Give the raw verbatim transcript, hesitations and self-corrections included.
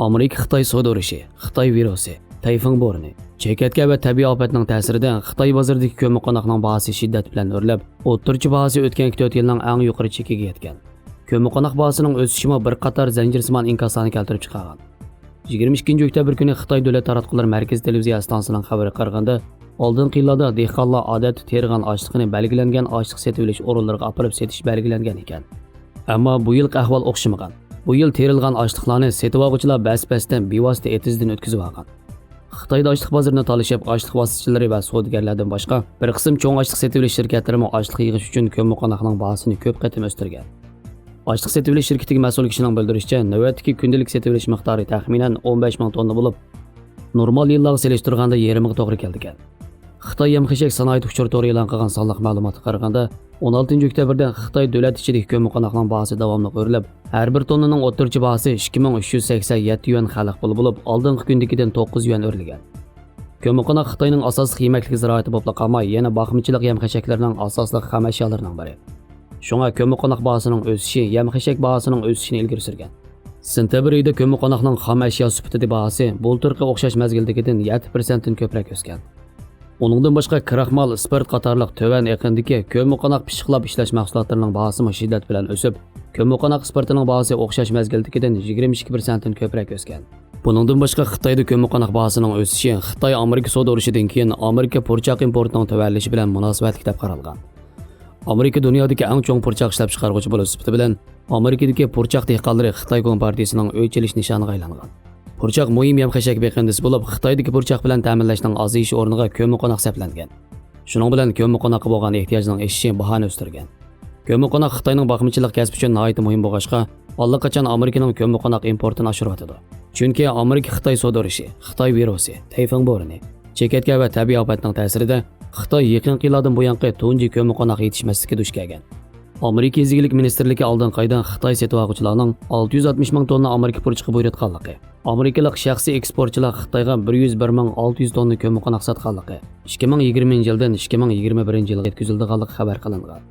ئامېرىكا-خىتاي سودا ئۇرۇشى، خىتاي ۋىرۇسى، تەيفۇڭ بورىنى، چېكەتكە ۋە تەبىئىي ئاپەتنىڭ تەسىرىدە خىتاي بازىرىدىكى كۆممىقوناقنىڭ باھاسى شىددەت بىلەن ئۆرلەپ، ئوتتۇرىچە باھاسى ئۆتكەنكى تۆت يىلنىڭ ئەڭ يۇقىرى چېكىگە يەتكەن. كۆممىقوناق باھاسىنىڭ ئۆسۈشىمۇ بىر قاتار زەنجىرسىمان ئىنكاسلارنى كەلتۈرۈپ چىقارغان. يىگىرمە ئىككىنچى ئۆكتەبىر كۈنى خىتاي دۆلەت تاراتقۇلىرى مەركىزىي تېلېۋىزىيە ئىستانسىسىنىڭ خەۋىرىگە قارىغاندا، ئالدىنقى يىللاردا دېھقانلار ئادەتتە تېرىغان ئاشلىقىنى بەلگىلەنگەن ئاشلىق سېتىۋېلىش ئورۇنلىرىغا ئاپىرىپ سېتىش بەلگىلەنگەن ئىكەن. ئەمما بۇ يىلقى ئەھۋال ئوخشىمىغان. بۇ يىل تېرىلغان ئاشلىقلارنى سېتىۋالغۇچىلار بەس-بەستە بىۋاسىتە ئېتىزدىن ئۆتكۈزۈۋالغان. خىتايدا ئاشلىق بازىرىنى تالىشىپ، ئاشلىق ۋاسىتىچىلىرى ۋە سودىگەرلەردىن باشقا، بىر قىسىم چوڭ ئاشلىق سېتىۋېلىش شىركەتلىرىمۇ ئاشلىق يىغىش ئۈچۈن كۆممىقوناقنىڭ باھاسىنى كۆپ قېتىم ئۆستۈرگەن. ئاشلىق سېتىۋېلىش شىركىتىدىكى مەسئۇل كىشىنىڭ بىلدۈرۈشىچە، نۆۋەتتىكى كۈندىلىك سېتىۋېلىش مىقدارى تەخمىنەن ئون بەش مىڭ توننا بولۇپ، نورمال يىللارغا سېلىشتۇرغاندا يېرىمىغا توغرا كېلىدىكەن. خىتاي يەم-خەشەك سانائىتى ئۇچۇر تورى ئېلان قىلغان سانلىق مەلۇماتقا قارىغاندا، ئون ئالتىنچى ئۆكتەبىردە خىتاي دۆلەت ئىچىدىكى كۆممىقوناقنىڭ باھاسى داۋاملىق ئۆرلەپ، ھەر بىر توننىنىڭ ئوتتۇرىچە باھاسى ئىككى مىڭ ئۈچ يۈز سەكسەن يەتتە يۈەن خەلق پۇلى بولۇپ، ئالدىنقى كۈندىكىدىن توققۇز يۈەن ئۆرلىگەن. كۆممىقوناق خىتاينىڭ ئاساسلىق يېمەكلىك زىرائىتى بولۇپلا قالماي، يەنە باقمىچىلىق يەم-خەشەكلىرىنىڭ ئاساسلىق خام ئەشيالىرىنىڭ بىرى. شۇڭا كۆممىقوناق باھاسىنىڭ ئۆسۈشى يەم-خەشەك باھاسىنىڭ ئۆسۈشىنى ئىلگىرى سۈرگەن. سېنتەبىر ئېيىدا كۆممىقوناقنىڭ خام ئەشيا سۈپىتىدە باھاسى بۇلتۇرقى ئوخشاش مەزگىلدىكىدىن يەتتە پىرسەنتتىن كۆپرەك ئۆسكەن. ئۇنىڭدىن باشقا، كراخمال، ئىسپىرت قاتارلىق تۆۋەن ئېقىندىكى كۆممىقوناق پىششىقلاپ ئىشلەش مەھسۇلاتلىرىنىڭ باھاسىمۇ شىددەت بىلەن ئۆسۈپ، كۆممىقوناق ئىسپىرتىنىڭ باھاسى ئوخشاش مەزگىلدىكىدىن يىگىرمە ئىككى پىرسەنتتىن كۆپرەك ئۆسكەن. بۇنىڭدىن باشقا، خىتايدا كۆممىقوناق باھاسىنىڭ ئۆسۈشى خىتاي-ئامېرىكا سودا ئۇرۇشىدىن كېيىن ئامېرىكا پۇرچاق ئىمپورتىنىڭ تۆۋەنلىشى بىلەن مۇناسىۋەتلىك دەپ قارالغان. ئامېرىكا دۇنيادىكى ئەڭ چوڭ پۇرچاق ئىشلەپچىقارغۇچى بولۇش سۈپىتى بىلەن، ئامېرىكىدىكى پۇرچاق دېھقانلىرى خىتاي كومپارتىيىسىنىڭ ئۆچ ئېلىش نىشانىغا ئايلانغان. پۇرچاق مۇھىم يەم-خەشەك بېقىندىسى بولۇپ، خىتايدىكى پۇرچاق بىلەن تەمىنلەشنىڭ ئازىيىشى ئورنىغا كۆممىقوناق سەپلەنگەن. شۇنىڭ بىلەن كۆممىقوناققا بولغان ئېھتىياجنىڭ ئېشىشى باھانى ئۆستۈرگەن. كۆممىقوناق خىتاينىڭ باقمىچىلىق كەسپى ئۈچۈن ناھايىتى مۇھىم بولغاچقا، ئاللىقاچان ئامېرىكىنىڭ كۆممىقوناق ئىمپورتىنى ئاشۇرۇۋاتىدۇ. چۈنكى ئامېرىكا-خىتاي سودا ئۇرۇشى، خىتاي ۋىرۇسى، تەيفۇڭ بورىنى، چېكەتكە ۋە تەبىئىي ئاپەتنىڭ تەسىرىدە خىتاي يېقىنقى يىللاردىن بۇيانقى تۇنجى كۆممىقوناق يېتىشمەسلىككە دۇچ كەلگەن. ئامېرىكا يېزا ئىگىلىك مىنىستىرلىكى ئالدىنقى ئايدا خىتاي سېتىۋالغۇچىلارنىڭ ئالتە يۈز ئاتمىش مىڭ توننا ئامېرىكا پۇرچىقى بۇيرۇتقانلىقى، ئامېرىكىلىق شەخسىي ئېكسپورتچىلار خىتايغا بىر يۈز بىر مىڭ ئالتە يۈز توننا كۆممىقوناق ساتقانلىقى، ئىككى مىڭ يىگىرمىنچى يىلدىن ئىككى مىڭ يىگىرمە بىرىنچى يىلغا يەتكۈزۈلىدىغانلىقى خەۋەر قىلىنغان.